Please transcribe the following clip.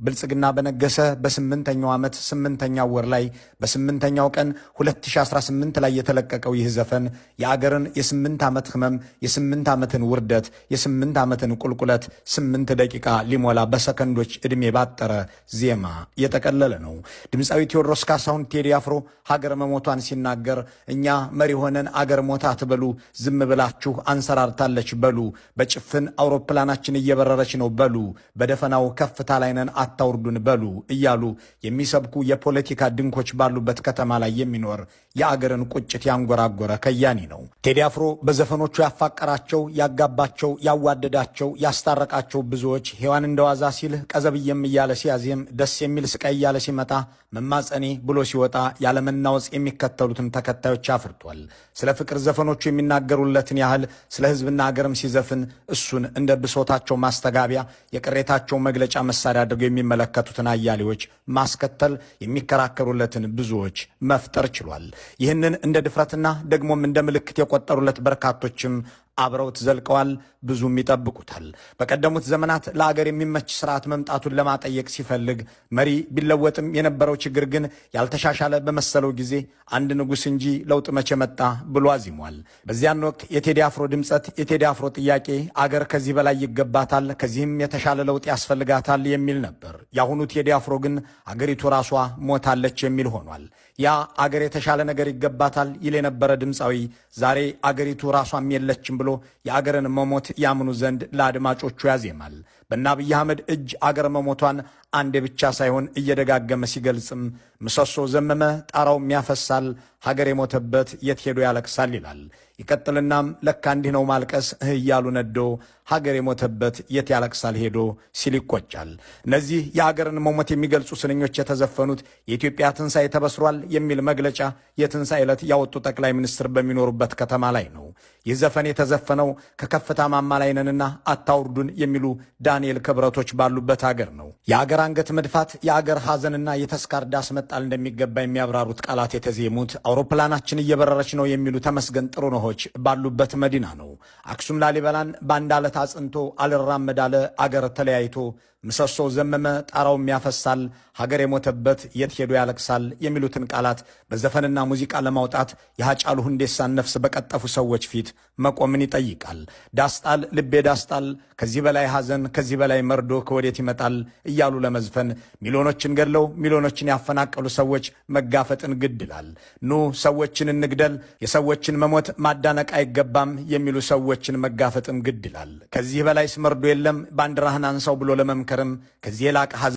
ብልጽግና በነገሰ በ8ኛው ዓመት 8ኛው ወር ላይ በ8ኛው ቀን 2018 ላይ የተለቀቀው ይህ ዘፈን የአገርን የ8 ዓመት ህመም፣ የ8 ዓመትን ውርደት፣ የ8 ዓመትን ቁልቁለት 8 ደቂቃ ሊሞላ በሰከንዶች ዕድሜ ባጠረ ዜማ የጠቀለለ ነው። ድምፃዊ ቴዎድሮስ ካሳሁን ቴዲ አፍሮ ሀገር መሞቷን ሲናገር እኛ መሪ ሆነን አገር ሞታ አትበሉ፣ ዝም ብላችሁ አንሰራርታለች በሉ፣ በጭፍን አውሮፕላናችን እየበረረች ነው በሉ፣ በደፈናው ከፍታ ላይ ነን አታውርዱን በሉ እያሉ የሚሰብኩ የፖለቲካ ድንኮች ባሉበት ከተማ ላይ የሚኖር የአገርን ቁጭት ያንጎራጎረ ከያኒ ነው። ቴዲ አፍሮ በዘፈኖቹ ያፋቀራቸው፣ ያጋባቸው፣ ያዋደዳቸው፣ ያስታረቃቸው ብዙዎች ሔዋን እንደዋዛ ሲል ቀዘብዬም እያለ ሲያዜም ደስ የሚል ስቃይ እያለ ሲመጣ መማፀኔ ብሎ ሲወጣ ያለመናወጽ የሚከተሉትን ተከታዮች አፍርቷል። ስለ ፍቅር ዘፈኖቹ የሚናገሩለትን ያህል ስለ ሕዝብና ሀገርም ሲዘፍን እሱን እንደ ብሶታቸው ማስተጋቢያ፣ የቅሬታቸው መግለጫ መሳሪያ አድርገው የሚመለከቱትን አያሌዎች ማስከተል፣ የሚከራከሩለትን ብዙዎች መፍጠር ችሏል። ይህንን እንደ ድፍረትና ደግሞም እንደ ምልክት የቆጠሩለት በርካቶችም አብረውት ዘልቀዋል። ብዙም ይጠብቁታል። በቀደሙት ዘመናት ለአገር የሚመች ስርዓት መምጣቱን ለማጠየቅ ሲፈልግ መሪ ቢለወጥም የነበረው ችግር ግን ያልተሻሻለ በመሰለው ጊዜ አንድ ንጉሥ እንጂ ለውጥ መቼ መጣ ብሎ አዚሟል። በዚያን ወቅት የቴዲ አፍሮ ድምፀት፣ የቴዲ አፍሮ ጥያቄ አገር ከዚህ በላይ ይገባታል፣ ከዚህም የተሻለ ለውጥ ያስፈልጋታል የሚል ነበር። የአሁኑ ቴዲ አፍሮ ግን አገሪቱ ራሷ ሞታለች የሚል ሆኗል። ያ አገር የተሻለ ነገር ይገባታል ይል የነበረ ድምፃዊ ዛሬ አገሪቱ ራሷም የለችም ብሎ የአገርን መሞት ያምኑ ዘንድ ለአድማጮቹ ያዜማል። በእነ አብይ አህመድ እጅ አገር መሞቷን አንዴ ብቻ ሳይሆን እየደጋገመ ሲገልጽም ምሰሶ ዘመመ ጣራውም ያፈሳል፣ ሀገር የሞተበት የት ሄዶ ያለቅሳል ይላል። ይቀጥልናም ለካ እንዲህ ነው ማልቀስ እያሉ ነዶ፣ ሀገር የሞተበት የት ያለቅሳል ሄዶ ሲል ይቆጫል። እነዚህ የሀገርን መሞት የሚገልጹ ስንኞች የተዘፈኑት የኢትዮጵያ ትንሣኤ ተበስሯል የሚል መግለጫ የትንሣኤ ዕለት ያወጡ ጠቅላይ ሚኒስትር በሚኖሩበት ከተማ ላይ ነው። ይህ ዘፈን የተዘፈነው ከከፍታ ማማ ላይ ነንና አታውርዱን የሚሉ ዳንኤል ክብረቶች ባሉበት አገር ነው። የአገር አንገት መድፋት፣ የአገር ሐዘንና የተስካር ዳስ መጣል እንደሚገባ የሚያብራሩት ቃላት የተዜሙት አውሮፕላናችን እየበረረች ነው የሚሉ ተመስገን ጥሩነሆች ባሉበት መዲና ነው። አክሱም ላሊበላን በአንድ አለት አጽንቶ አልራመድ አለ አገር ተለያይቶ፣ ምሰሶ ዘመመ ጣራውም ያፈሳል፣ ሀገር የሞተበት የት ሄዶ ያለቅሳል የሚሉትን ቃላት በዘፈንና ሙዚቃ ለማውጣት የሃጫሉ ሁንዴሳን ነፍስ በቀጠፉ ሰዎች ፊት መቆምን ይጠይቃል። ዳስጣል ልቤ ዳስጣል፣ ከዚህ በላይ ሐዘን ከዚህ በላይ መርዶ ከወዴት ይመጣል እያሉ ለመዝፈን ሚሊዮኖችን ገድለው ሚሊዮኖችን ያፈናቀሉ ሰዎች መጋፈጥን ግድ ይላል። ኑ ሰዎችን እንግደል፣ የሰዎችን መሞት ማዳነቅ አይገባም የሚሉ ሰዎችን መጋፈጥም ግድ ይላል። ከዚህ በላይስ መርዶ የለም፣ ባንዲራህን አንሳው ብሎ ለመምከርም ከዚህ የላቀ ሐዘን